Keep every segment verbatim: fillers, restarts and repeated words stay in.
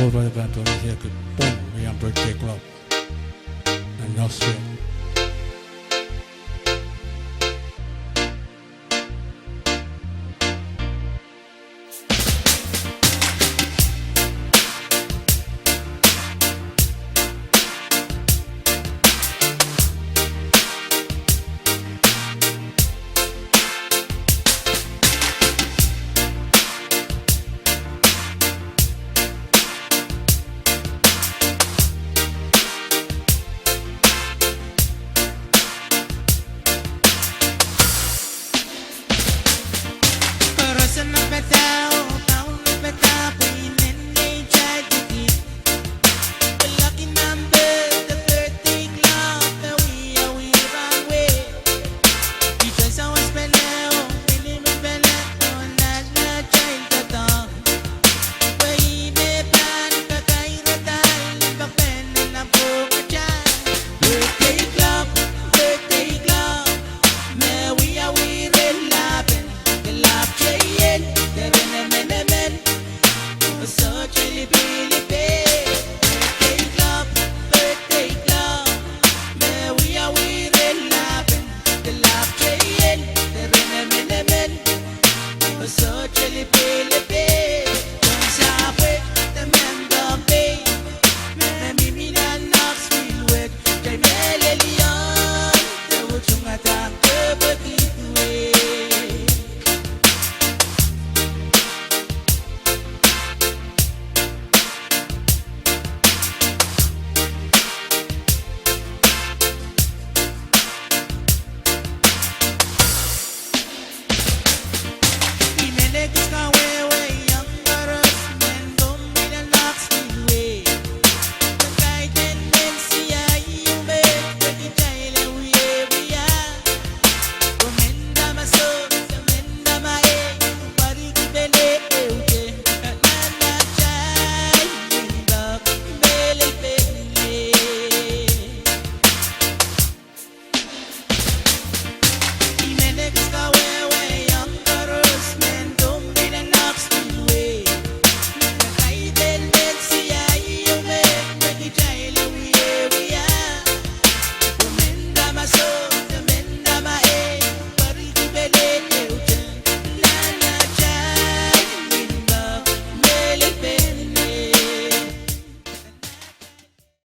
Ohl pahn pahn tohn ese kit pwon me iang birthday club nan Knoxville.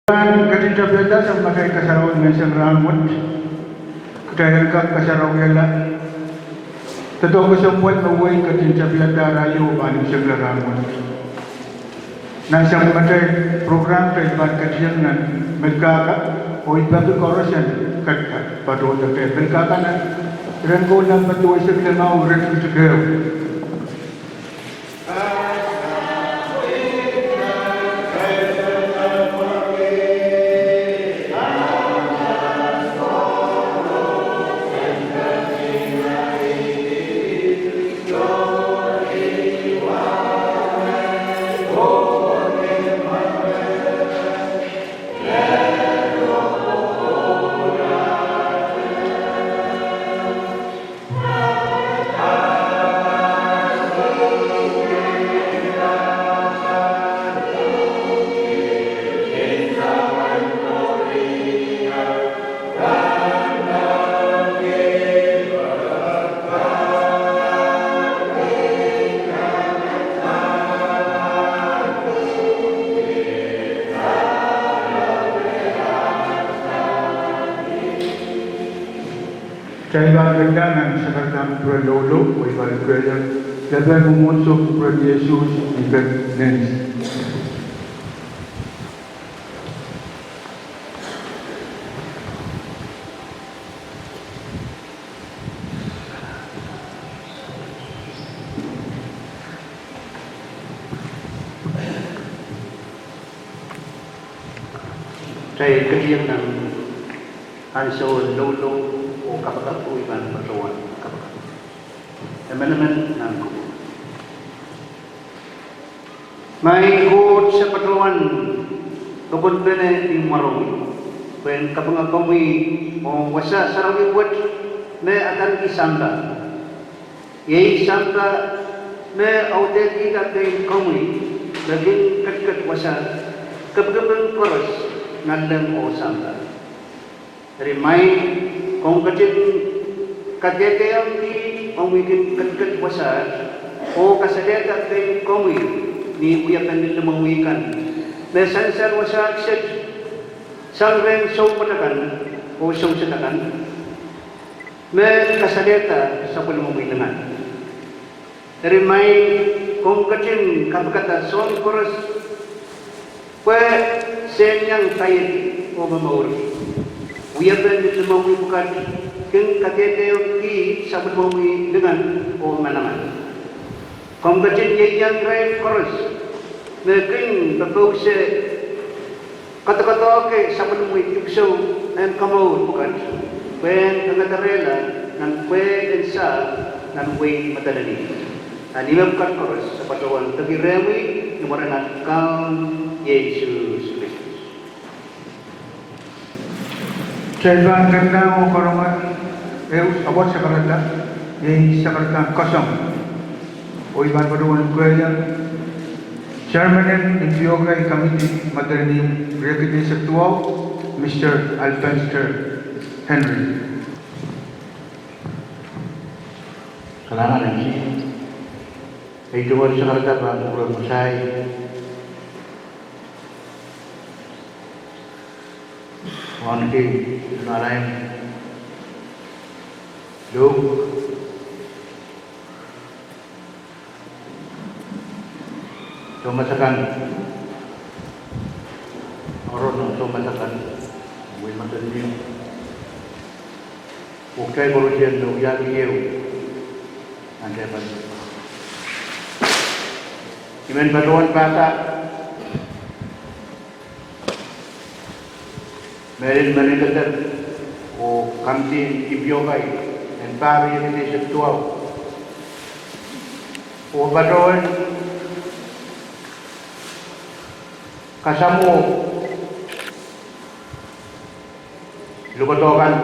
Pahn ketin tapihada sang matail kasarawi menseng rahnwet. Kitail en kak kasarawihala doadoahk kesempwal me wehi ketin tapihada arail ieu pahn menseng rahnwet. Nan sang matail program kitail pahn ketieng nan Melkahka, oh I peki koaros en kak patohdo kitail Melkahka nan iren koul nan patohdo eisek limau iretikitik ehu. Kitail pahn pil nan sakaradahn pwurehng loulou, oh I pahn kehla, Lepe Mwomwohdiso, Pwuren Sises, Iket Nens. Kitail ketieng nan ansou loulou oh kapakap, oh I pahn patohwan kapakap. Emenemen nan Koht. Maing Koht, se patohwan pokonpene ni mwaromwi pwehn kapinga komwi ong wasa sarawi wet me adaneki sampah. Iei sampah me audehkihda pein komwi me kin ketiket wasa kepikipik koaros nanleng oh sampah. Eri maing, komw ketin kadehdehiong kihd omwi kin ketiket wasaht oh kasalehda pein komwi ni wiepen limomwi kan me sansal wasaht set sang rehn soumwet akan oh sousehd akan me kasalehda sapwellimomwi lingan. Eri maing, komw ketin kapikada soahng koaros pwe se iang paieki oh momourki. Wiepen limomwi pwukat kin kadehdehiong kihd sapwellimomwi lingan oh manaman. Komw ketin ieiang irail koaros me kin popouse kadokadohke sapwellimomwi dipwisou en komour pwukat pwehn kangederehla nan pwehl en sahpw nan wehin Madolenihmw. A ni mepwukat koaros se patohwan peki rehmwi ni mwaren at Kaun Sises Kristus. Kitail pahn kak karonge ehu sapwet sakarada, iei sakaradahn kesempwal. Oh I pahn patohwan ukaiong Chairman en Impiokai Committee Madolenihmw riekid eisek duwau, Mister Alpenster Henry. Kalahngan en Sises. Ei tungoal sakarada pahn kupwuren Mosiah, Wauneki, Luhnahlaim, Luhk, soumas akan, Aaron, soumas akan, wehi Madolenihmw, oh kitail koaros me wiahki ehu nan tepel. I men patohwan pahsa mehlel manager oh committee en impiokai en pahr riekid eisek duwau, oh patohwan kasamwo lukodo kan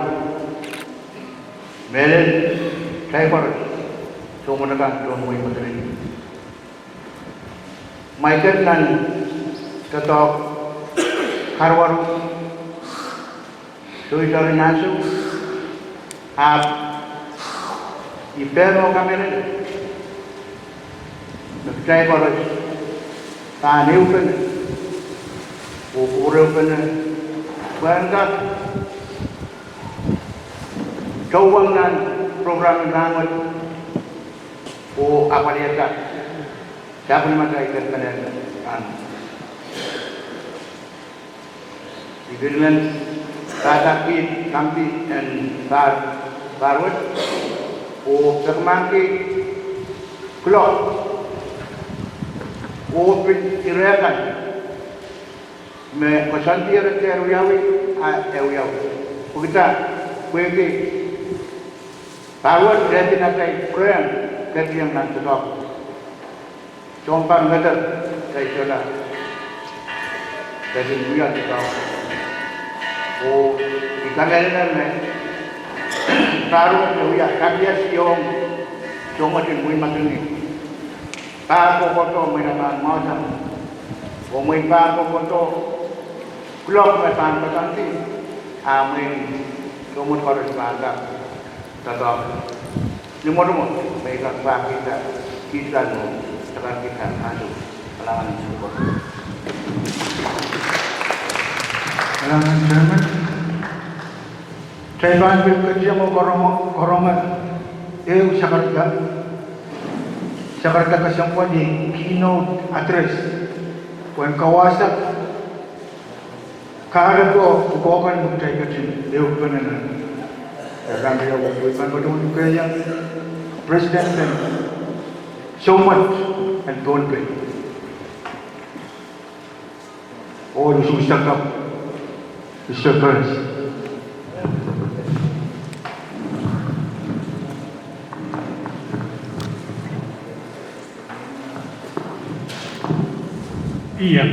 mehlel kitail koaros, soumwet akan tohn wehi Madolenihmw. Mwaiked nan doadoahk karuwaru, soisori nahso, ahpw I pehn oh kamehlele me kitail koaros pahn ehupene oh kupwurehupene pwehn kak touwong nan program en rahnwet oh apwalihada sapwellimatail kehkehn kan. I pil men pahsakki committee en pahr, pahr wet, oh peki mahkki kuloak, oh pil ire kan me koasoandier dehr wiawi, a e wiawi. Pwehki, pwehki pahr wet lehdi atail grant, ketin nan doadoahk. Sounpar ngeder, kitail solahr ketin wia doadoahk. Oh I kamehlele me pahr wet e wia kapiasiong soumwetin wehi Madolenihmw. Pahr kohkohdo mwein e pahn mwahusang, oh mwein pahr kohkohdo kuloak me pahn koasoandi, a mwein soumwet koaros pahn kak doadoahk ni mwotomwot me I kak pahkihda kihd kan oh sakarkihda ansou. Kalahngan en Sises. Kalahngan Chairman. Kitail pahn pil ketiong oh karonge, karonge ehu sakarada, sakarada kesempwal, iei keynote address, pwehn kawahsang kahrepe oh pwukoa kan me kitail ketin ehupene nan. Rahn riau wet I pahn patohwan ukaiong President en Soumwet en Pohnpei, oh usuhsakapw Mister Burns. Ia,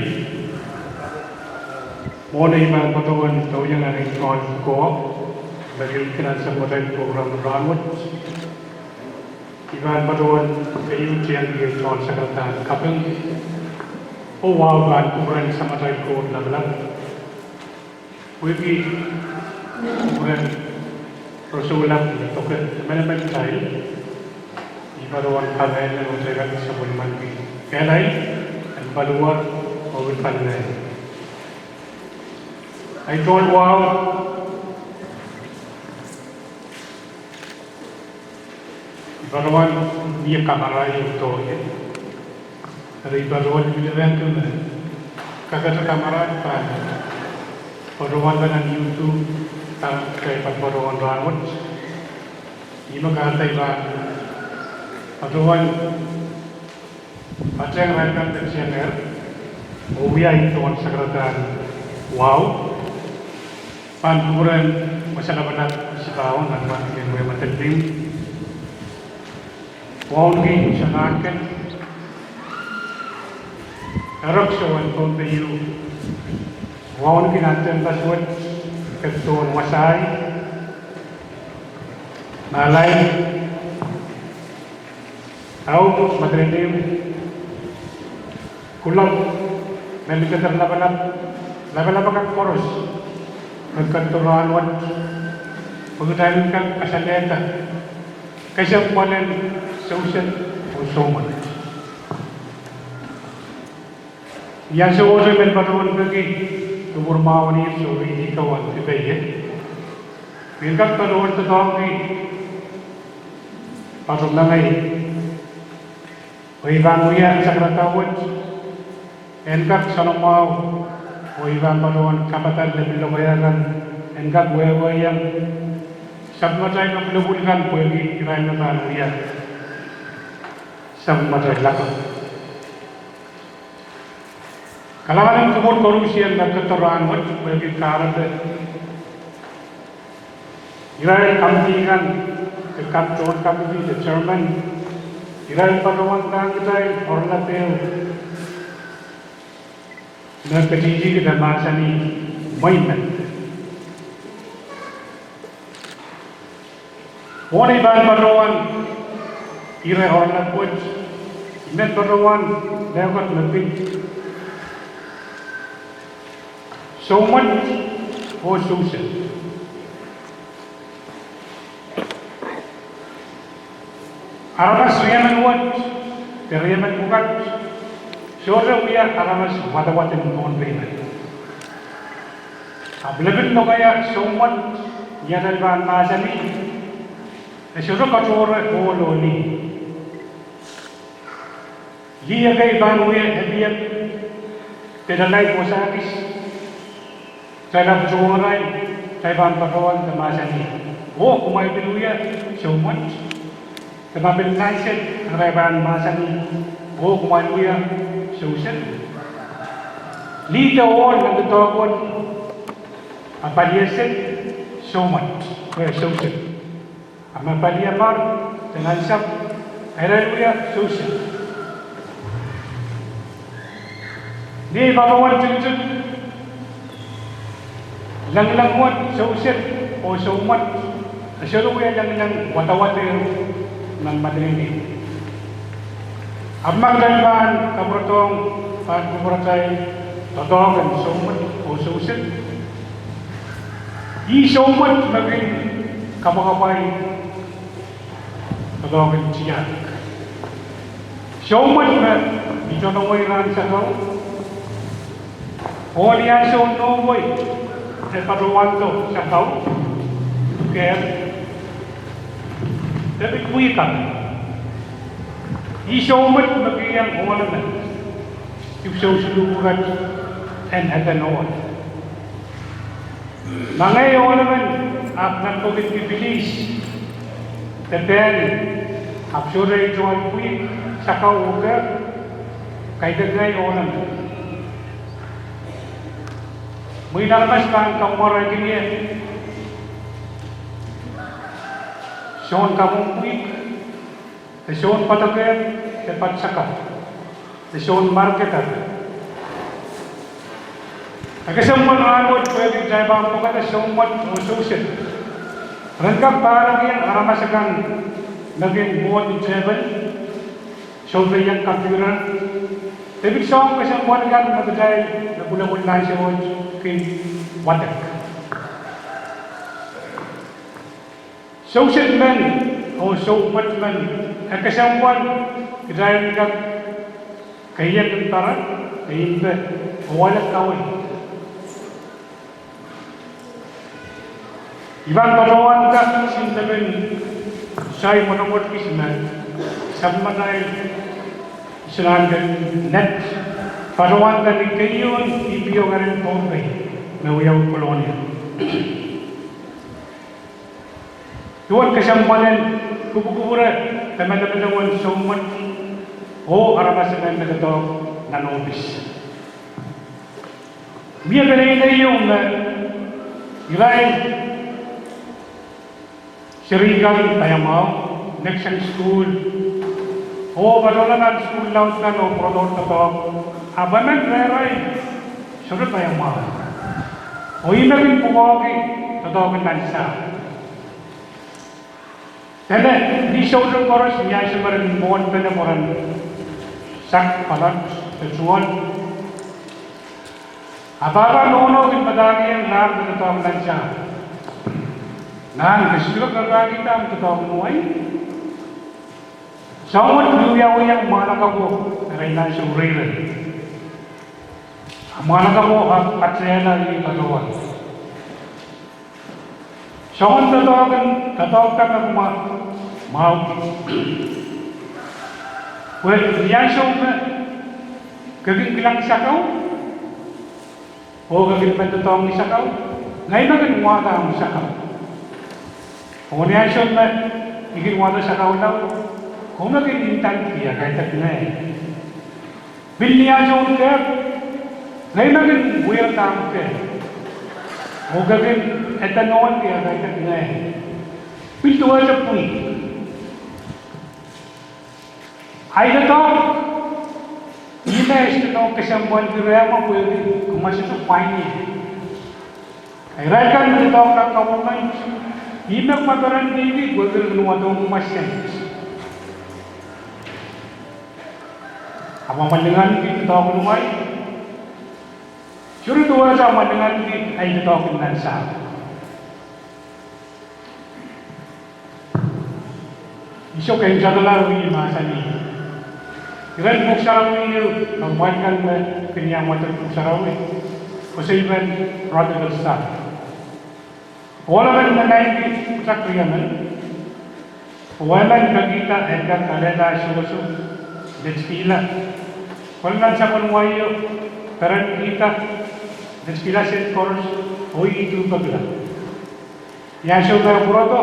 mwohn ei pahn patohwan dohng ahneki tohn pwukoa me kin kihong ansou mwohtail program en rahnwet. I pahn patohwan keieu tiengki tohn sakaradahn kaping. Oh wahu pahn kupwuren Samatail Koht Lapalap, pwehki kupwuren rosohlap me poked emenemen kitail. I patohwan kamehlele oh teikan sapwellimaniki kehlail en paliwar oh pil palilail. Ahi tohn wahu, I patohwan mie kamarahi oh doh ie. Eri I patohwan pil peki me kakete kamarahi pahn patohwan pahn nan YouTube, pahn kitail pahn patohwan rahnwet. Ihme kahrehda I pahn patohwan patehng irail kan me tiengehr oh wia ahi tohn sakaradahn wahu. Pahn kupwuren Wasa Lapalap Sipaho nan wahn kihong wehwehn me dehr kin wauneki Sanaken, Erek Sohn Pohnpei, wauneki nan tehnpas wet, Kepton Wasai, Malai, Auk Matreniw, kuloak, me likeder lapalap, lapalap akan koaros me ketido rahnwet, pwe kitail en kak kasalehda kesempwal en sousel oh soumwet. Ni ansou wet I men patohwan peki kupwur mwahu en sohte ih kawan kipe ie, I men kak patohwan doadoahngki patohwan mengei, pwe I pahn wia sakarada wet en kak soanamwahu, oh I pahn patohwan kapadahng lepin lokaia kan en kak wehwehki sapwellimatail lokolokol kan pwehki irail me pahn wia sapwellimatail lakapw. Kalahngan en kupwur koarusie me ketido rahnwet pwehki kahrepe irail committee kan, de kap tohn committee de chairman, irail patohwan pahn kitail oaralap ehu me ketihtihki de mahsanih mwein men. Mwohn I pahn patohwan ire oaralap wet, I men patohwan mehkot me pid: soumwet oh sousel. Aramas riemen wet, de riemen pwukat, sohte wia aramas wadawad en Pohnpei men. Ahpw lepin lokaia soumwet, ni atail pahn mahsanih, e sohte katohre ohl oh lih. Lih ekei pahn wia epiep, de lalaik wasa kis, kitail ahpw tohng irail, kitail pahn patohwan de mahsanih, oh kumwail pil wia soumwet. De ma pil nan sel, kitail pahn mahsanih, oh kumwail wia sousel. Lih de ohl nan doadoahk wet, a pali sel, soumwet, eh, sousel. A ma pali mar, de nan sahpw, irail wia sousel. Ni patohwan tikitik, lengileng wet sousel oh soumwet, e sohte wia lengileng wadawad ehu nan madeidieng. Ahpw ma kitail pahn kapwuredohng, pahn kupwuratail doadoahk en soumwet oh sousel, ih soumwet me kin kapwakapwai doadoahk en tiahk. Soumwet me mi tonong wei rahn sakau, oh ni ansou nohpwei e patohwando sakau, kehl, de pil pwihk kan. Ih soumwet me kihong ohl emen ipwisou siluh pwukat en eden ohl. Ma ngehi ohl emen ahpw nan pwukin pipilis de pehn, ahpw sohte itohn pwihk sakau oh kehl, kaidehk ngehi ohl emen. Mwein aramas pahn kamwomwarail ie soun kamwomw pwihk, de soun poadokehr, de poad sakau, de soun marked. E kesempwal rahnwet pwehki kitail pahn pwukada soumwet oh sousel. Ren kak pahrekiong aramas akan me kin mwohd tepel, Sohte iang computer, de pil soang kesempwal kan me kitail me pwulopwul nan sewot kin wadek. Soused men oh soumwet men, e kesempwal kitail kak keiek en pere, e impe, oh ale kaweid. I pahn patohwanda kisin lepin sai mwotomwot kis me sapwellimatail isinanken net, patohwanda ni keieun E P O karen Pohnpei me wiawi Kolonia. Duwen kesempwalen kupwukupwure de medemedewe en soumwet oh aramas emen me doadoahk nan ohpis, mie peneinei ieu me irail seri kan paiamwahu, next in school, oh patohla nan school laud kan oh pwurodohr doadoahk, ahpw emen rehrail sohte paiamwahu. Oh ih me kin pwukoahki doadoahk en nan sahpw. Dene, ni souleng koaros ni ansou me re kin mwohn pene pwe ren sak, pwalot, de tuwon, a pahpa nohno kin padahkihong lahng doadoahk nan sahpw. Nan ke sohte kak padahkihda omw doadoahk en wai. Soahng wet wiawiong mwahnakapwo, irail nan sourei rei. A mwahnakapwo ahpw patehla ih patohwan. Soangen doadoahk en, doadoahk kan me kumwa mwahuki. Pwe ni ansou me ke kin kilang sakau, oh ke kin men doadoahngki sakau, ngehi me kin wahda omw sakau. Oh ni ansou me I kin wahda sakau laud, komw me kin ndandki a kaidehk ngehi. Pil ni ansoun kehp, ngehi me kin wiahda omw kehp, oh ke kin edenohndiki a kaidehk ngehi. Pil duwehte pwihk. Ahi doadoahk, ih me e sohte nohk kesempwalki rehmw pwehki kumwa sohte pwain ie. Irail kan me doadoahk nan government, ih me kumwa perenkihki pwehki re kin wadohng kumwa sent. Ahpw ma linganki doadoahk en wai, sohte duwehte ma linganki ahi doadoahk en nan sahpw. I sohte kin solahr wia mahsanih. Iren pwuhk sarawi ehu, me pwukat kan me kin iang wadek pwuhk sarawi, koasoipen prodigal son. Ohl emen me naineki pwutak riemen, oh emen pekihda en kak kalelasohso, letkihla. Kohla nan sapwellimatail wai o, perenkihda, letkihla sent koaros, oh ih duhpekla. Ni ansou me e pwurodo,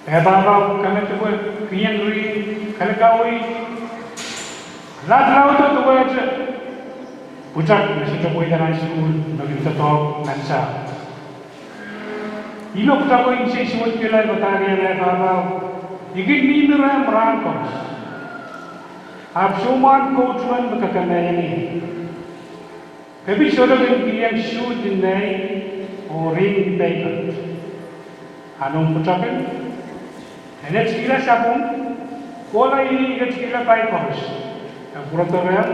e pahpa kamedipwe, kiheng rih, kalekawei, laudlaudo duwehte pwutak me sohte pweida nan sukuhl me kin doadoahk nan sahpw. Ih me pwutako insensuwedkihla, padahkihla, e pahpa, I kin mihmi rehmw rahn koaros, ahpw soumwahu koht men me kakehlailih. Ke pil sohte kin kiheng suit en nei oh ring en peikot. A noumw pwutaken, e letkihla sapwung, kohla ih letkihla pai koaros, e pwurodo rehmw,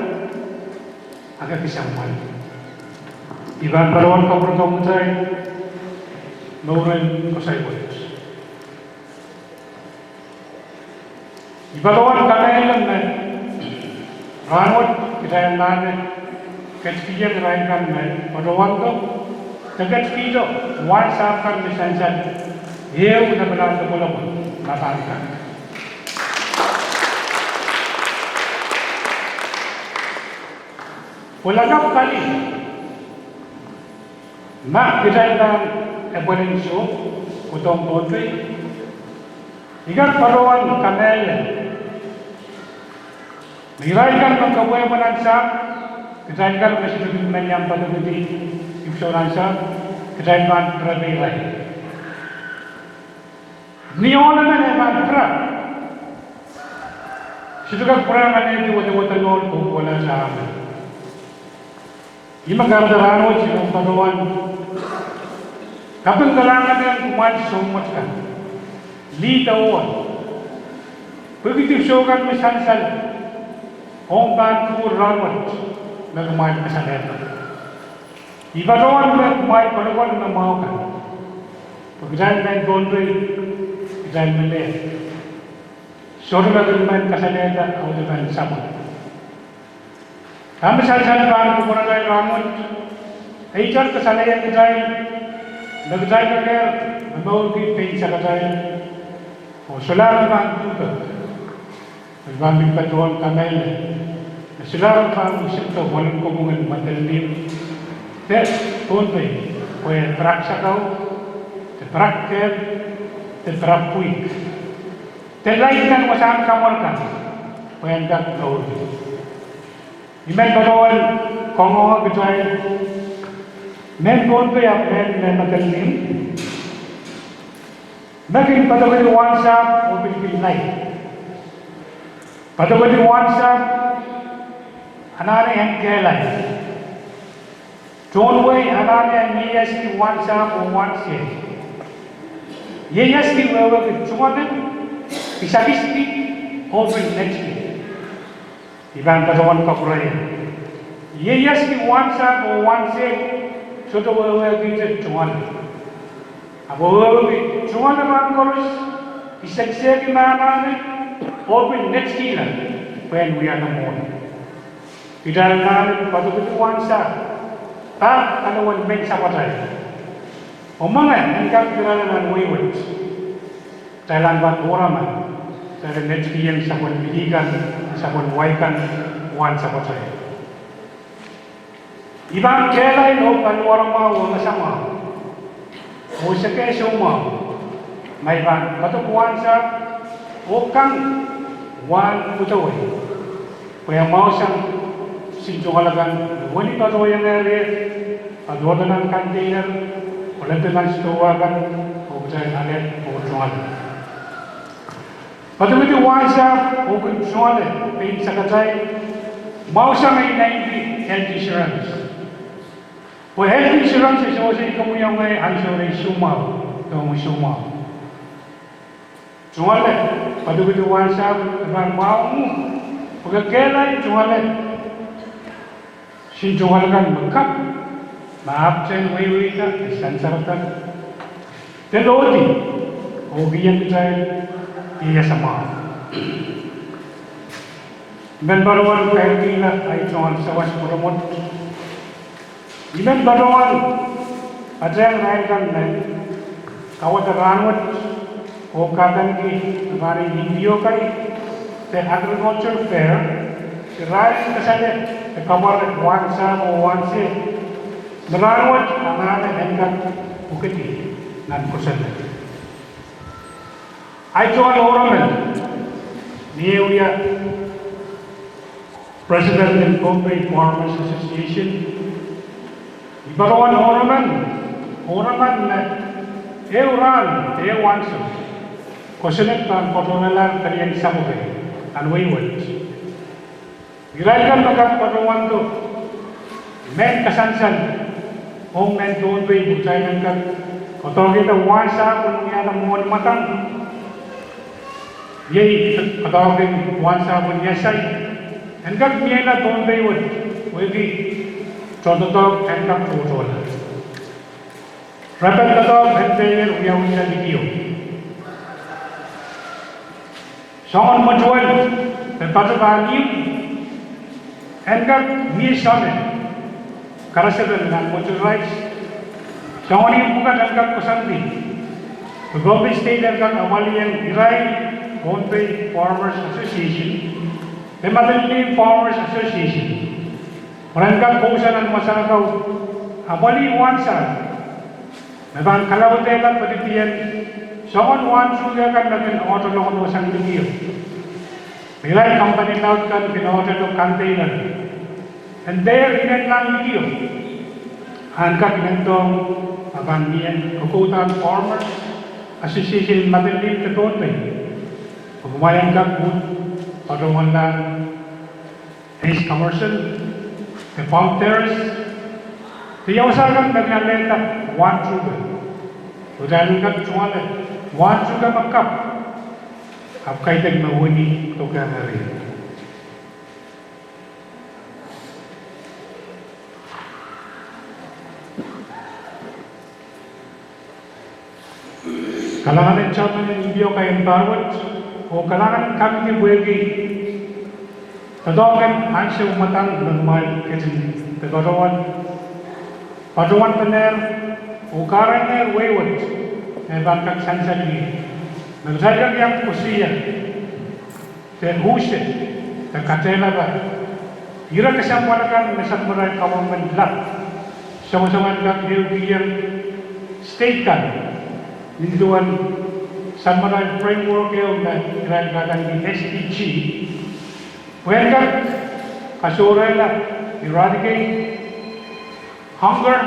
a ke kesempwal. I pahn patohwan kapwurodohng kitail mouren koasoi wet. I patohwan kamehlele me rahnwet kitail anahne ketikihong irail kan me patohwando de ketikihdo wahn sahpw kan me sansal ehu lapalahn lopwolopwol, me pahn kak. Pwe lakapw kalih, ma kitail pahn epwelin sohp, kohdohng Pohnpei, I kak patohwan kamehlele me irail kan me kepwehpwe nan sahpw, kitail kan me sohte kin men iang poadokedi ipwsou nan sahpw, kitail pahn pirap irail. Ni ohl emen e pahn pirap, sohte kak pwurehng alehdi wadawad en ohl kohkohlahte ah men. Ih me kahrehda rahnwet I men patohwan kaping kalahngan ong kumwail soumwet kan, lih de ohl. Pwehki dipwisou kan me sansal ong pahn kupwur rahnwet me kumwail kasalehda. I patohwan me kumwail kolokol me mwahu kan. Pwe kitail mehn Pohnpei, kitail me lel. Sohte me kin men kasalehda audepen sapwung. Dahme sansal pahn kupwuratail rahnwet, e itar kasalehiong kitail me kitail kekehr me mourki pein sakatail, oh solahr me pahn duhpek, me pahn pil patohwan kamehlele, me solahr me pahn wisikdo welen kopwung en Madolenihmw de Pohnpei, pwe pirak sakau, de pirak kehp, de pirak pwihk, de laid nan wasahn kamwor kan, pwe en kak mourki. I men patohwan kangoange kitail mehn Pohnpei ahpw mehn, mehn Madolenihmw me kin padokedi wahnsahpw oh pil kin laid. Padokedi wahnsahpw anahne en kehlail. Tohn wehi anahne en ieiaski wahnsahpw oh wahnsehd. Ieiaski wehwehki tungoale, kisakiski, oh pil netki. I pahn patohwan kapwurehiong, ieiaski wahnsahpw oh wahnsehd sohte wehwehkihte tungoale. Ahpw wehwehki tungoale pahn koaros, kiseksehki me anahne, oh pil netkihla, pwehn wiahda mwohni. Kitail anahne padokedi wahnsahpw, pahn kalowen mehn sapwatail. Oh menge en kak kirala nan wehi wet, kitail en pahn oramwail, kitail en netkihong sapwen liki kan, sapwen wai kan, wahnsapwatail. I pahn kehlail oh paliwaramwahu oh masamwahu, oh sekehsoumwahu, ma I pahn padok wahnsahpw, oh kang wahn pwudowei, pwe e mwahusang kisin tungoale kan me wenihpatohiong ie, patohdo nan container, kolokol nan sidohwa kan, oh kitail ale oh tungoale. Padokedi wahnsahpw oh kin tungoale pein sakatail, mwahusang e naineki health insurance. Pwe health insurance e sewese komwi oh ngehi ansou me I soumwahu, de I soumwahu. Tungoale, padokedi wahnsahpw e pahn mwahumu, pwe ke kehlail tungoale, kisin tungoale kan me kapw, me ahpwtehn weiweida, me sansarada, de lohdi, oh kihong kitail ieias mwahu. I men patohwan kairkihla ahi tungoal sawas pwuromwot. I men patohwan patehng irail kan me kawada rahnwet oh kadaniki rahnen Indiokai de Agriculture Fair, irail en kasale de kapware wahnsahpw oh wahnsehd me rahnwet anahne en kak pwukedi nan kosonned. Ahi tungoal oaramen, ni eh wia President en Pohnpei Farmers Association, I patohwan oaramen, oaramen me ehu rahn, ehu ansou, kosonned pahn patohlahla pelien sapwung nan wehi wet. Irail kan me kak patohwando mehn kasansal ong mehn Pohnpei pwe kitail en kak doadoahngkihda wahnsahpw en wiahda mwohni mwadang, iei doadoahngki wahnsahpw en iasai, en kak mie nan Pohnpei wet, pwehki tohn doadoahk en kak tohtohla. Repen doadoahk en peier wiawihda likio. Soangen mwetuwel me patohwan ihmw en kak mie soangen karasepe nan mwetuwel rait. Soangen ihmw pwukat en kak koasoandi pwe Pohnpei State en kak apwalih irail Pohnpei Farmers Association de Madolenihmw Farmers Association pwe en kak kousoan nan wasa kau apwalih wahnsahpw me pahn kalaudehla pedipien soangen wahn tuhke kan me kin oahdolong sang likio. Irail kompani laud kan kin oahdo container en dehr inenlahng likio, en kak inendohng me pahn mie kokoudahn Farmers Association en Madolenihmw de Pohnpei, pwe kumwail en kak uhd patohwanlahng eis commercial de pump terrace de ia wasa kan me kin alehda wahn tuhke, pwe kitail en kak tungoale wahn tuhke me kapw. Ahpw kaidehn me wini doke ngeri. Kalahngan en chairman en impiok en pahr wet, oh kalahngan en committee pwehki doadoahk en ansou mwadang me kumwail ketin patohwan, patohwan pene, oh kahrehiong wehi wet me pahn kak sansalki me kitail kak iang koasoia de use de katehlapa ire kesempwal akan me sapwellime government lap songosong en kak ehukihong state kan, nin duwen sapwellime framework ehu me irail kak adaneki S D G, pwehn kak kasohrehla, eradicate hunger,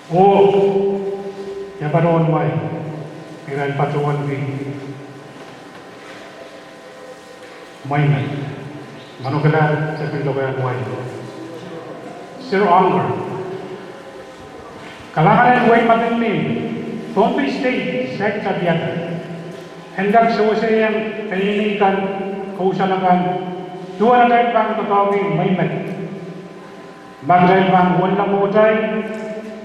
oh ia patohwan wai, irail patohwanki mwehi met, manokehla tepin lokaiahn wai. Zero hunger. Kalahngan en wehi Madolenihmw, Pohnpei State, saik tapiada, en kak seweseiong peneinei kan, kousoan akan, duwen atail pahn doadoahngki mwehi met. Ma kitail pahn wenla mwohtail,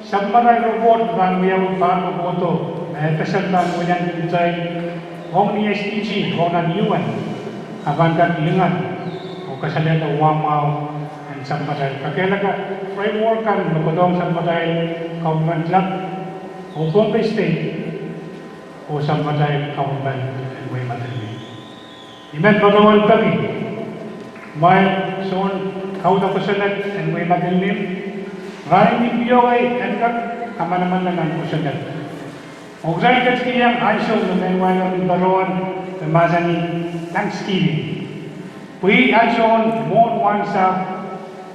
sapwellime report pahn wiawi pahr kohkohdo, me FSM pahn weliandi kitail ong ni S D G, ong nan U N, a pahn kak lingan oh kasalehda wahmwahu en sapwellime kakehlaka framework kan me kohdohng sapwellime government lap, oh Pohnpei State, oh sapwellime government en wehi Madolenihmw. I men patohwan peki, kumwail soun kauda kosonned en wehi Madolenihmw, rahn en impiok en kak kamanamanla nan kosonned. Oh kitail ketikihong ansou me mehn wai kan patohwan, me mahsanih Thanksgiving. Pwe ansoun mwohn wasa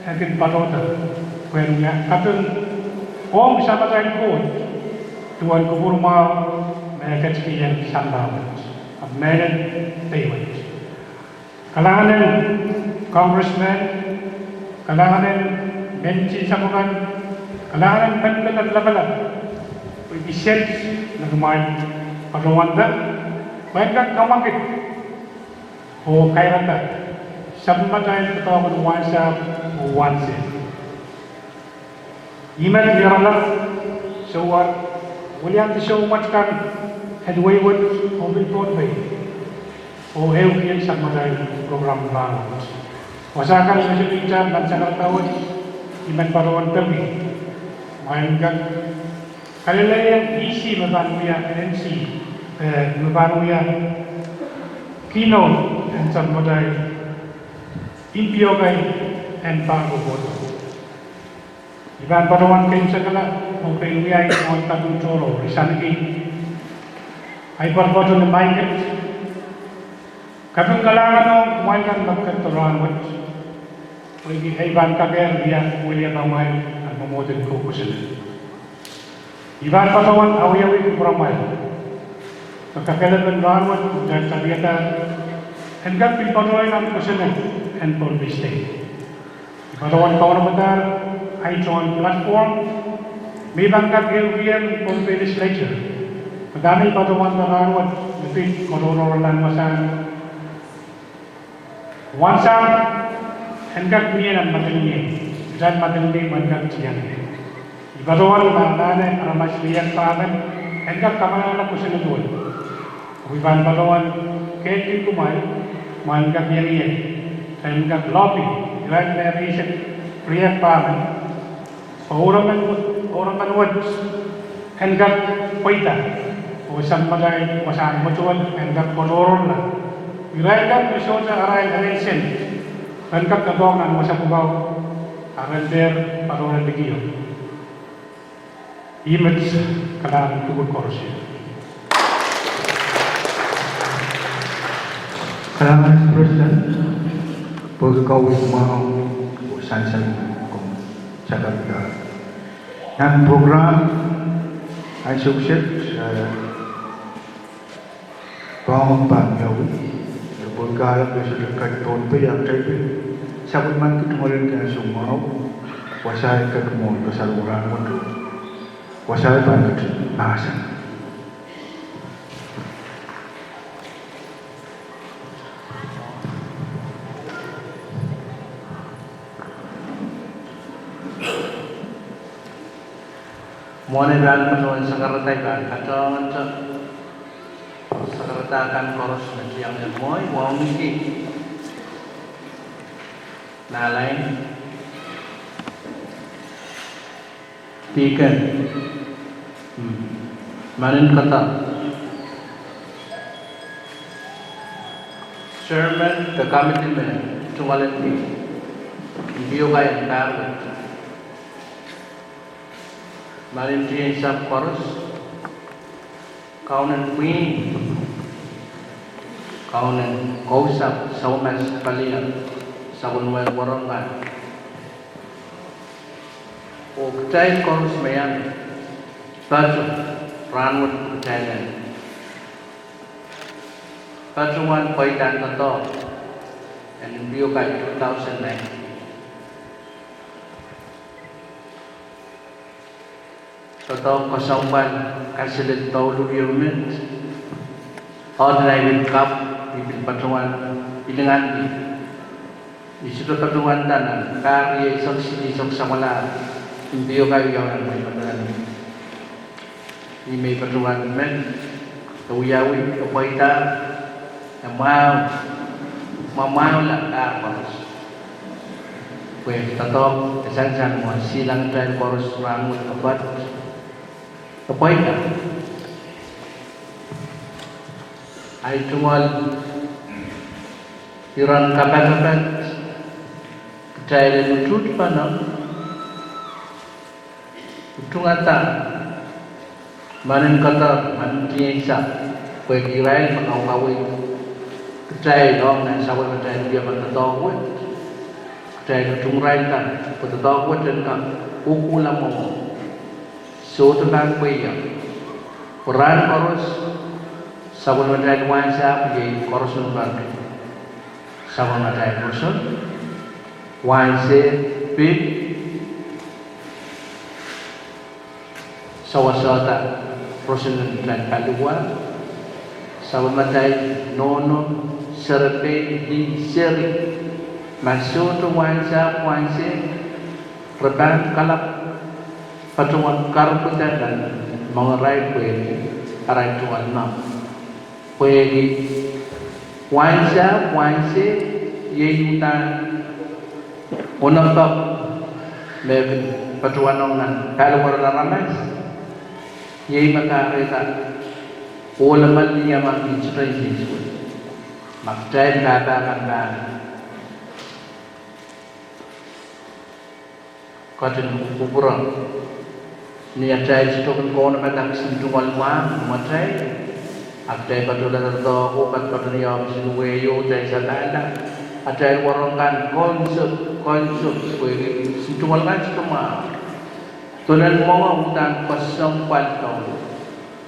e kin patohda, pwehn wia kaping ong sapwellime Koht, duwen kupwur mwahu me e ketikihong sampah wet, ahpw mehlel pei wet. Kalahngan en congressmen, kalahngan en mehn tinsapw akan, kalahngan en mehn pilad lapalap, pwe I set me kumwail patohwanda, pwehn kak kamwakid oh kairada sapwellimatail doadoahk en wasa oh wansehd. I men iralap souwar, weliandi soumwet kan en wehi wet oh pil Pohnpei, oh ehukihong sapwellimatail program en rahn wet. Wasa kan me sohte kitail nan sakarada wet, I men patohwan peki, ma en kak kalelehiong E C me pahn wia M C, eh, me pahn wia keynote en sapwellimatail impiok en pahr kohkohdo. I pahn patohwan keimwsekala oh pein wia ahi mwohn kaping tohrohr, I saniki ahi poatopoat ni maiket. Kaping kalahngan ong kumwail kan me ketido rahn wet, pwehki ahi pahn kakehr wia wiliapamwail nan mwomwohden kou kosonned. I pahn patohwan awiawi kupwuramwail me kakehlapen rahn wet me kitail tapiadahr en kak pil patohwan nan kosonned en Pohnpei State. I patohwan kaunopada ahi tohn platform me I pahn kak ehukihong Pohnpei Legislature me dahme I patohwanda rahn wet me pid kotohrorlahn wasahn wansahn en kak mie nan Madolenihmw, kitail Madolenihmw en kak tiahk. I patohwan anahne aramas riekpahn en kak kamwahwihala kosonned wet. Oh I pahn patohwan ketin kumwail, kumwail en kak iang ie, en kak lobby irail me riekpahn, pwe ouramen wet, ouramen wet en kak pweida, oh sapwellimatail wasahn mwetuwel en kak kotohrorla. Irail kan me sohte arail elen sent, en kak doadoahk nan wasa pwukat, a ren dehr patohwan likio. Ih met, kalahngan en kupwur koaros. Kalahngan President, pwehki kaweid mwahu oh sansal me komw sakarada. Nan program ansou kiset, eh, pahn wiawi, eh, pwehki kahlap me sohte kak Pohnpei, ahpw kitail pil sapwellimaniki tungoalenki ansou mwahu, wasaht kak mwohn kasarawi rahn wet, wasaht pahn ketin mahsen. Mwohn ei pahn patohwan sakarada, I pahn katohngete sakarada kan koaros me tiang en mwohi, wauneki Nahlein, Deacon, mm, Manin Kata, Chairman de Committee me tungoal en impiokai en pahr wet, Manin Tiahk sahpw koaros, Kaunen Pwihn, Kaunen Kousapw, Sawamas Palia, Sapwellimamwail Wahnpoaron kan, oh kitail koaros me iang patohwan rahnwet kitail en patohwan pweidahn doadoahk en impiokai two thousand nineteen. Doadoahk kesempwal kaselel douluhl ieu met, ordinary cup, I pil patohwan, I lingan pil, I sohte patohwanda nan pahr rieisek silihsek samwalahro, impiokai wiawi nan mwein patohwan. Ih me I patohwan met, e wiawi, e pweida, e mwahu, mwamwahula pahr koaros. Pwe doadoahk e sansal mwo silang kitail koaros rahnwet, e pwoat, e pweida. Ahi tungoal iren kapakapat kitail en utuht pahn utungada Manin Kata, Manin Tiahk sahpw, pwehki irail me kaukawei kitail ong nan sapwellimatail wiepen doadoahk wet. Kitail utung irail kan pwe doadoahk wet en kak kohkohla mwohmw, sohte pahn pweiek. Pwe rahn koaros sapwellimatail wahnsahpw iei koaros en pahn sapwellimatail roson, wahnsehd, pid, sawasada roson en atail paliwar, sapwellimatail nohno, serepein, lih, seri. Ma sohte wahnsahpw, wahnsehd, re pahn kalap patohwan karpwida nan moangarail pwehki arail tungoal mour. Pwehki wahnsahpw, wahnsehd, iei uhdahn onopok me patohwan ong nan paliwaren aramas, iei me kahrehda ohl emen liaman kin sohte nsiswei. Ma kitail pahpa kan pahn ketin kupwurpwurong ni atail sohte kin kaunopada kisin tungoal mwahmw, mwatail, a kitail patohlahte doadoahk oh patopato ni ohpis en wehio, kitail sapahlahte atail wahnpoaron kan, konsep, konsep, pwehki kisin tungoal kan sohte mwahmw. Dolen mwenge uhdahn kesempwal douluhl.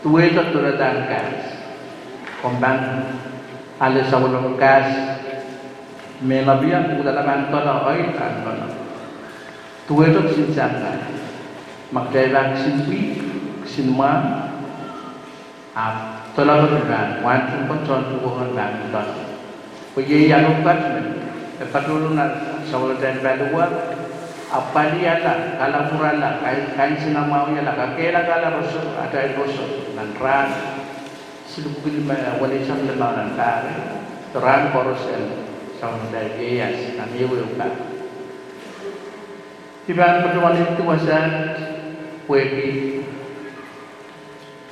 Duwehte dolenehn kahs. Komw pahn ale sapwellimen kahs me mepwukat, uhdahn pahn dola, oil pahn dola. Duwehte kisin sampah. Ma kitail pahn kisin pwihk, kisin mwahmw, ahpw dola pil pahn, wahnpoaron, tohn tuhke kan pahn dola. Pwe iei iang pwukat me e patohdo nan sapwellimatail paliwar, ahpw paliala, kalapwurala, kain, kainsenamwahuiala, kakehlakahla roson, atail roson nan rahn silipwukil me weneisek limau nan pahr, rahn koaros en sapwellimatail ieias nan ehuehu pahr. I pahn patohwan ipwidi wasaht pwehki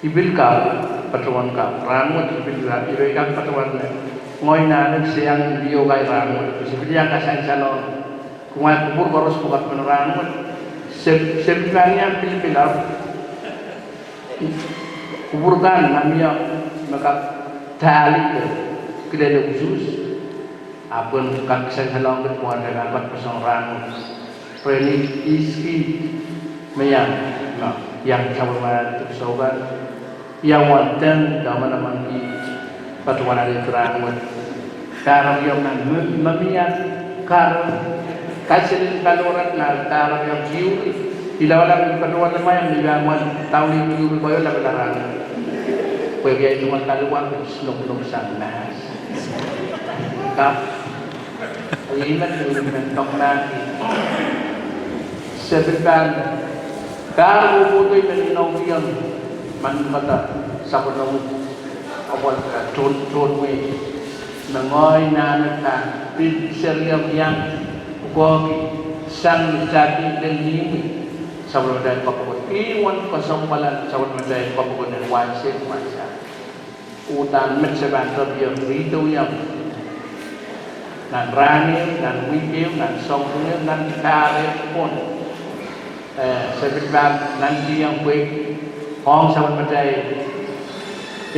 I pil kak patohwan kak rahnwet, I pil, I pil kak patohwan me ngehi nahneki se iang impiokai rahnwet, se pil iang kasansalong. Kumwail kupwur koaros pwukat men rahnwet. Se, se pil pahn iang pilipil ahpw kupwur kan ma mie me kak tali de kilele usuhs. Ahpw en kak sansalong kit pwukat me pahn patohwan rahnwet. Rehn ihs kid me iang, me iang sapwellimatail dipwisou kan, ia uwen deng de manaman kid patohwan alehdi rahnwet. Pahr riau me, me, me mie kar, kaselel paliwar nan pahr riau tiuri, I lawala me patohwan limau, I pahn mwein daulih tiuri koahieu lapalap rahnwet. Pwehki ahi tungoal paliwar pil nohnohsang mahs. Kap, I men, I men pahn mahs. Se pil pahn Kahr kohkohdo me inoukihong manpata sapwellime apwal, eh, tohn, tohn wei. Me ngehi nan pahn pil serious iang pwukoahki sang ni tati lel nihmi sapwellimatail kapokon. Ih uwen kesempwal en sapwellimatail kapokon en wahnsehn wasa. Uhdahn met se pahn tepida riedo iang nan rahn ehu, nan wihk ehu, nan sounpwong ehu, nan pahr ehu pwon. Eh, se pil pahn nantihong pwehki ong sapwellimatail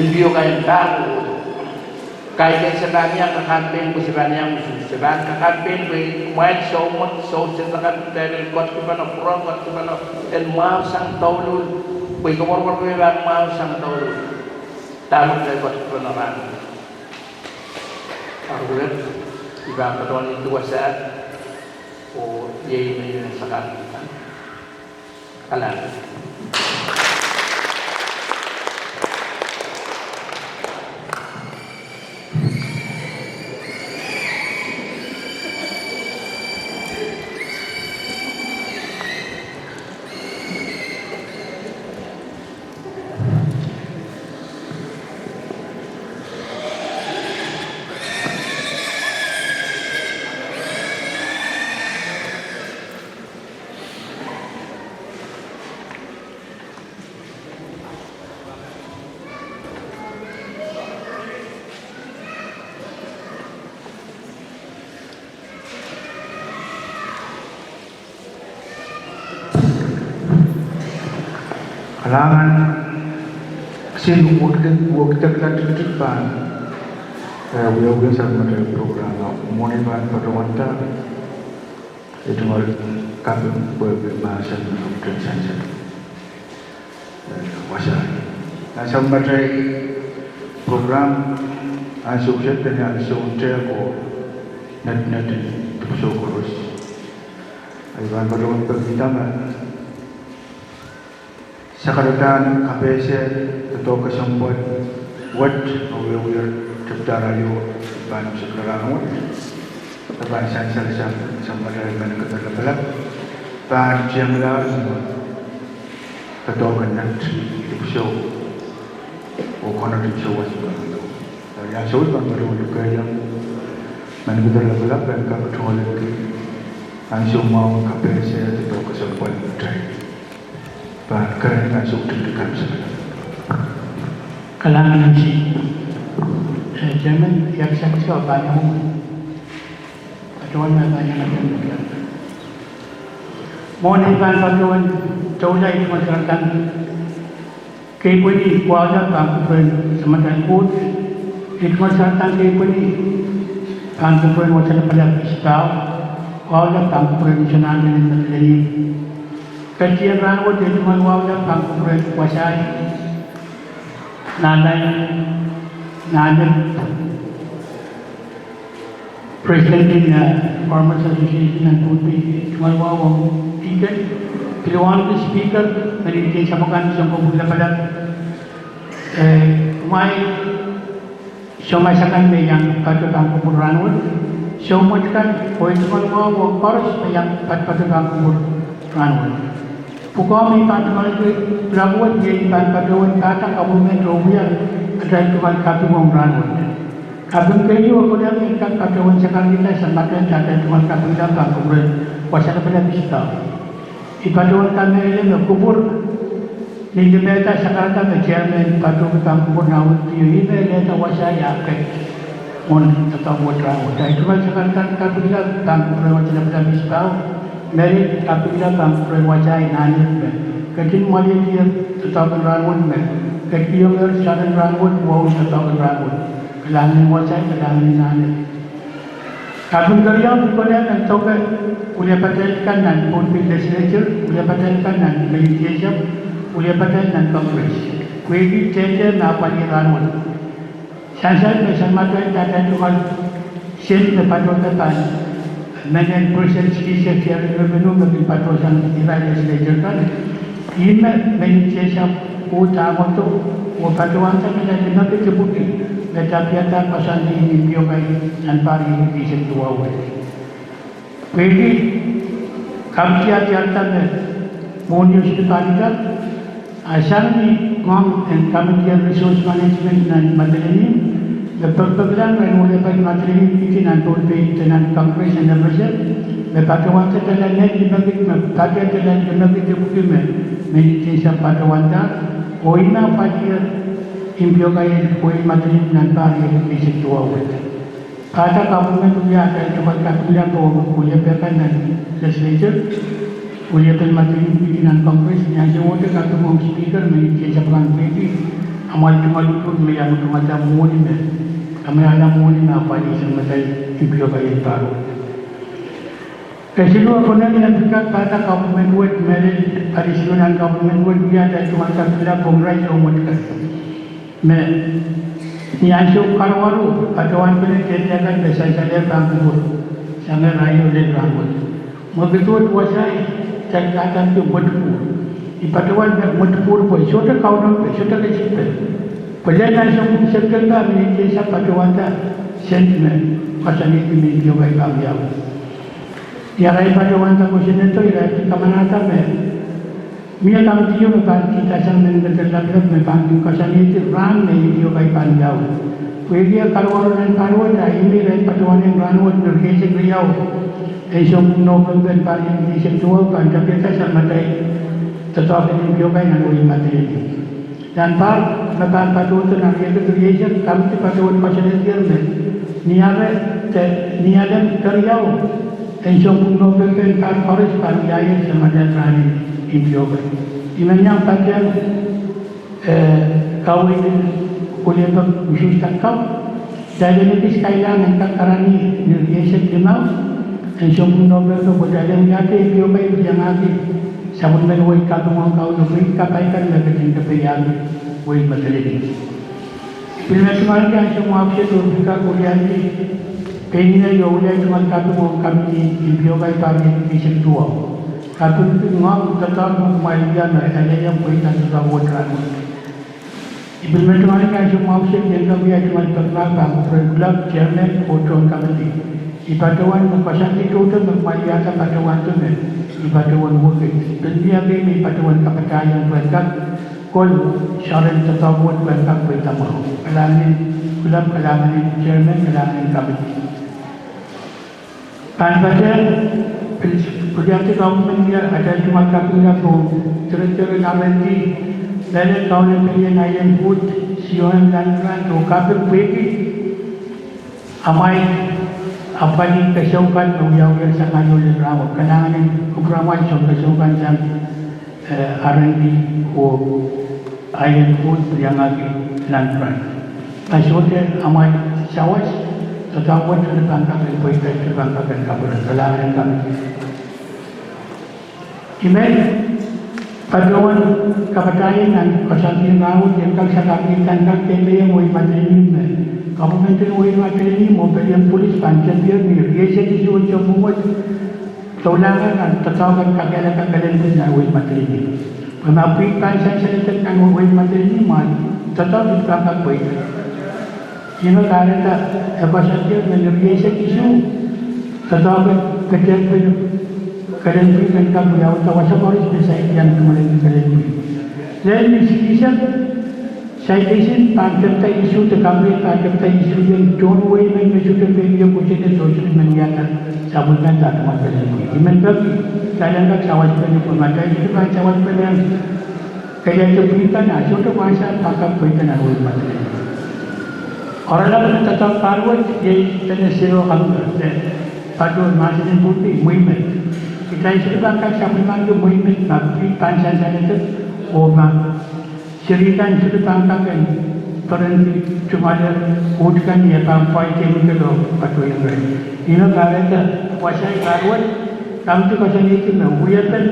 impiokai en pahr kohkohdo. Kaidehn se pahn iang kakampehn pwe se pahn iang usu, se pahn kakampehn pwe kumwail soumwet, sousehn akan, kitail en ketikipene, pwurehng ketikipene, en mwahu sang douluhl, pwe koapworopwor me pahn mwahu sang douluhl. Dahme kitail ketikipene rahn. Aruret, I pahn patohwan ipwidi wasaht, oh iei me I men sakapwungala. Kalahngan. Kalahngan, kisin wekdek, wekdek la tikitik pahn, eh, wiawi sang mete program, mwohni pahn patohwanda, eh, tungoal kaping pwe mahsen me kitail sansal. Eh, wasa. Nan sang mete program, ansou kiset, nan ansou en tehk oh netnet en dipwisou koaros. I pahn patohwan pekihda me sakaradahn kapehse doadoahk kesempwal wet me wiawi tepda radio pahn sekla rahnwet. E pahn sansal sang, sang mete mehn kihda lapalap pahn tiengla doadoahk en net dipwisou oh konehng dipwisou wasa. Eri ansou I pahn patohwan luke iang mehn kihda lapalap en kak tungoalki ansou mwahu kapehse doadoahk kesempwal mete. Pahn keren ansou tikitik kan sang. Kalahngan Nancy. Eh, Chairman, I ahpw sehse pahn iang patohwan me pahn iang patohwan. Mwohni pahn patohwan doula, I tungoal sakaradahn keipweni wahu lap pahn kupwuren Samatail Koht. I tungoal sakaradahn keipweni pahn kupwuren Wasa Lapalap Isipau. Wahu lap pahn kupwuren Misinari en Medileni. Ketin rahnwet I tungoal wahu lap pahn kupwuren wasahi, Nahnleng, Nahnep, President en, eh, Farmers Association en Pohnpei, I tungoal wahu ong Deacon, pil wauneki Speaker, me ntingdi sapwellimen sounpwong pwuhk lapalap, eh, kumwail soumwahu kan me iang patohwan pahn kupwur rahnwet, soumwet kan, oh I tungoal wahu ong koaros me iang patohwan pahn kupwur rahnwet. Pwukoa me I pahn tungoal ki, pil wet me I pahn patohwan pahda government oh wia atail tungoal kaping ong rahnwet. Kaping keieu e konehng en kak patohwan sakarkihda sang mete atail tungoal kapingla pahn kupwuren Wasa Lapalap Isipau. I patohwan kamehlele me kupwur ni limehda sakarada me chairman patohki pahn kupwur nan wihk keieu, ih me lelehda wasahi ah ket mwohn doadoahk wet rahnwet. I tungoal sakaradahn kapingla pahn kupwuren Wasa Lapalap Isipau, me lel kapingla pahn kupwuren wasahi Nahnep me ketin mwalehdi doadoahk en rahnwet me ketin iang salen rahnwet wahu doadoahk en rahnwet. Kalahngan en wasahi, kalahngan en Nahnep. Kaping keriau me I konehng en doke wiliapatail kan nan Pohnpei Legislature, wiliapatail kan nan Legislature, wiliapatail nan Congress. Pwehki tehte me apwalih rahnwet. Sansal me sang mete atail tungoal sent me patohda pahn mehn President Speaker Chairman Revenue me kin patohsang irail Legislature kan. Ih me mehn sehse pwoud ah mwohdo, oh patohwanda me lime kei dipwiki me tapihada koasoandi ni impiokai nan pahr riekid eisek duwau wet. Pwehki kaping keriau me Mwohni o sohte pahn itar, a sang ni ngoang en Committee on Resource Management nan Madolenihmw, me pekipek kan ren wiepen Madolenihmw Committee nan Pohnpei de nan Congress en Epesen, me patohwanda dahla ned limekid me patohwanda dahla limekid epwiki me, me ntingsa patohwanda, oh ih me apwalih impiokai en wehi Madolenihmw nan pahr riekid eisek duwau wet. Pahda government wia atail tungoal kapingla pohn wiepe kan nan legislature, wiepen Madolenihmw Committee nan Congress, ni ansou wet kaping ong Speaker me ntingsa pahn pwehki amwail tungoal utung me iang tungoal mwohni me, amwail mwohni me apwalih sang me atail impiokai en pahr wet. Kesiluh, apwnen iang pihkak pahda government wet, mehlel pali siluh nan government wet wia atail tungoal kapingla pohn irail tohn wet kan. Me ni ansou karuwaru, patohwan pene tehte kan me sansalehr pahn kupwur, sang irail lel rahnwet. Mwekid wet wasa, kitail kadaniki mwetpwur. I patohwan me mwetpwur pwe sohte kaunope, sohte kesikpe. Pwe lel nan sounpwong September me ntingsa patohwanda sent me koasoanehdi me impiokai pahn wiawi. Ni arail patohwanda kosonnedo, irail kin kamanahda me mie committee me pahn kihda sang mehn medel lapalap me pahn kin koasoanehdi rahn me impiokai pahn wiawi. Pwehki eh karuwaru nan pahr wet, a ih me irail patohwan en rahnwet me rieisek riau en sounpwong November en pahr riekid eisek duwau pahn tapiada sang me atail doadoahk en impiokai nan wehi Madolenihmw. Nan pahr me pahn patohdo nan riekid rieisek, committee patohwan koasoanehdier me ni are de ni alem keriau en sounpwong November en pahr koaros pahn wiahier sang me atail rahn en impiokai. I men iang patehng, eh, kaweid en wiepe Mrs Takau, kitail en ekis kailahng en kak karanih ni rieisek limau en sounpwong November pwe kitail en wiahte impiokai pil iangahki sapwellimen wehi kaping ong Kauno pwe kapai kan me ketin kepeiahki wehi Madolenihmw. I pil men tungoalki ansou mwahu kiset oh pil kak weliandi pein ngehi oh wia tungoal kaping ong committee impiokai pahr riekid eisek duwau. Kaping pil ngoang doadoahk me kumwail wia me elehieng pweida doadoahk wet rahnwet. I pil men tungoalki ansou mwahu kiset en kak wia tungoal pekimahk pahn kupwuren kulap, chairman oh tohn committee. I patohwan me koasoandi tohto me kumwail wiahda patohwando me, I patohwan wekid. Pil mie kei me I patohwan kapatahieng pwehn kak kol soahren doadoahk wet pwehn kak pweida mwahu. Kalahngan en kulap, kalahngan en chairman, kalahngan en committee. Pahn patehng, pil, pwuriamwei government wia atail tungoal kapingla pohn director en R and D, mehlel Kauno pelien Island Food, C O M land grant oh kaping pwehki amwail apwalih kesempwal me wiawiher sang aio lel rahnwet. Kalahngan en kupwuramwail soangen kesempwal sang, eh, R and D oh Island Food pil iangahki land grant. Ma sohte amwail sawas, doadoahk wet sohte pahn kak en pweida, sohte pahn kak en kaperen. Kalahngan en committee. I men patohwan kapatahieng nan koasoandi en rahnwet en kak sakapwihda en kak kempoakehng wehi Madolenihmw me, government en wehi Madolenihmw oh pelien police pahn tepier ni rieisek isuh en sounpwong wet, doulahng kan, doadoahk kan kakehlaka kelen pwihn nan wehi Madolenihmw. Pwe ma pwihk pahn sansaledek nan wehi Madolenihmw, ma doadoahk pil pahn kak pweida. Ihme kahrehda e koasoandier me ni rieisek isuh, doadoahk kan ketehng pwihn, kelen pwihk en kak wiawihda wasa koaros me saikinte iang tungoal kelen pwihk. Lel ni silisek, saikinte pahn tepda issue de company pahn tepda issue ieng tohn wehi men me sohte pein ie kosonned oh sohte men wiahda sapwellimanda tungoal kelen pwihk. I men peki, kitail en kak sawaspene pwe ma kitail sohte pahn sawaspene kelen pwihk kan, a sohte wasa pahn kak pweida nan wehi Madolenihmw. Oaralap en doadoahk pahr wet iei dene zero hunger, de patohwan mahsen en Pohnpei, mwehi met. Kitail sohte pahn kak sapwellimaniki mwehi met ma pwihk pahn sansaledek oh ma seri kan sohte pahn kak en perenki tungoal uht kan ni e pahn pwain kemikol oh patohwan irail. Ihme kahrehda wasa pahr wet, committee koasoanehdi me wiepen,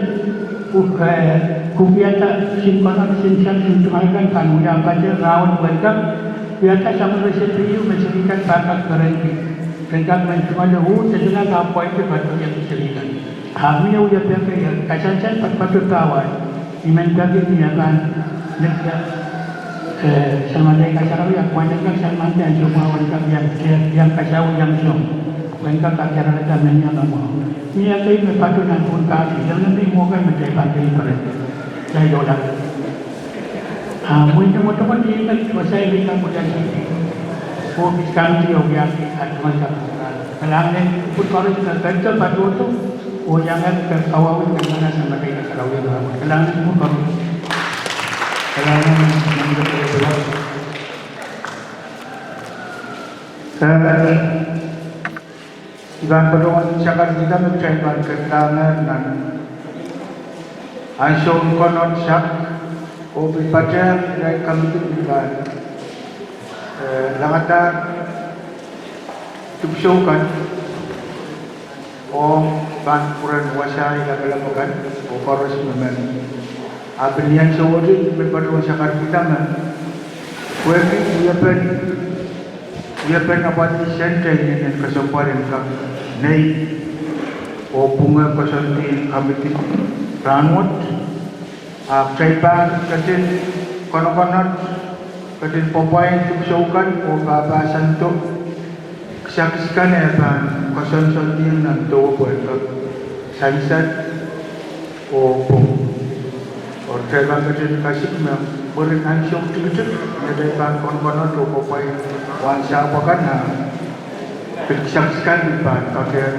eh, kupwurada sin koaros, sin sang, sin tungoal kan pahn wia patehng rahnwet pwehn kak wiahda sapwellime seri kan pahn kak perenki. Pwehn kak men tungoal uht, e solahr kak pwain patohwan seri kan. Ahpw mie wiepe kan, kasansal patopato pahwa. I men peki ni e pahn nekia, eh, salmande kasarawi, ahpw pwehn kak salmande ansou mwahu en kak iang, iang kasarawi iang song. Pwehn kak kakehr lada mehnia me mwahu. Mie ekei me patohwan pwung kak, iang nan mwohn kan me kitail pahn kihong peren. Kitail doula. Ah, mwein mwo tohn dihme, wasa iei kan mwo dihme. Oh pil kamidi oh wiahki ah tungoal kan. Kalahngan en kupwur koaros me patohdo, oh iang kak kawahu kan manaman me kitail kak sarawi. Kalahngan en kupwur koaros. Kalahngan en kupwur koaros. Eh, I pahn patohwan sakarkihda me kitail pahn ketidohr nan ansoun konehng sak, oh pil patehng irail kamidi me pahn, eh, langadahr dipwisou kan, oh pahn kupwuren wasahi lapalap akan, oh koaros me men. Ah pil ni ansou wet me patohwan sakarkihda me pwehki wiepen, wiepen apwalih sent inenen kesempwal en kak nei oh pwunge koasoandi en kamidi rahnwet. Ah kitail pahn ketin konokonot, ketin pwopwain dipwisou kan oh pahpahsandohng kisakis kan me pahn koasoansoandi nan dohwepo en kak sansal oh pwung. Oh kitail pahn ketin kasik me mwurin ansou tikitik me kitail pahn konokonot oh pwopwain wahnsahpw akan, ah pil kisakis kan me pahn kakehr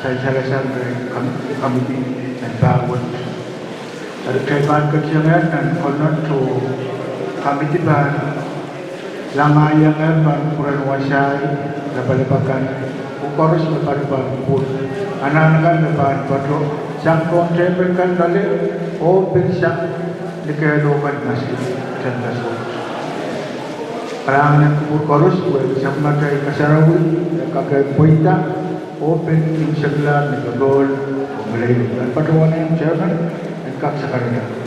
sansalasang irail kam-, kamidi en pahr wet. Eri kitail pahn ketin iang nan konehng oh kamidi pahn langadahr iang pahn kupwuren wasahi lapalap akan, oh koaros me pahn pahn kupwur anahn akan me pahn patohdo sang pohn tepel kan loale, oh pil sang ni kehl kan maski tenda soh. Kalahngan en kupwur koaros pwehki sapwellimatail kasarawi me kak pweida, oh pil imwisekla ni popohl oh meleilei. Patohwan en chairman en kak sakarada.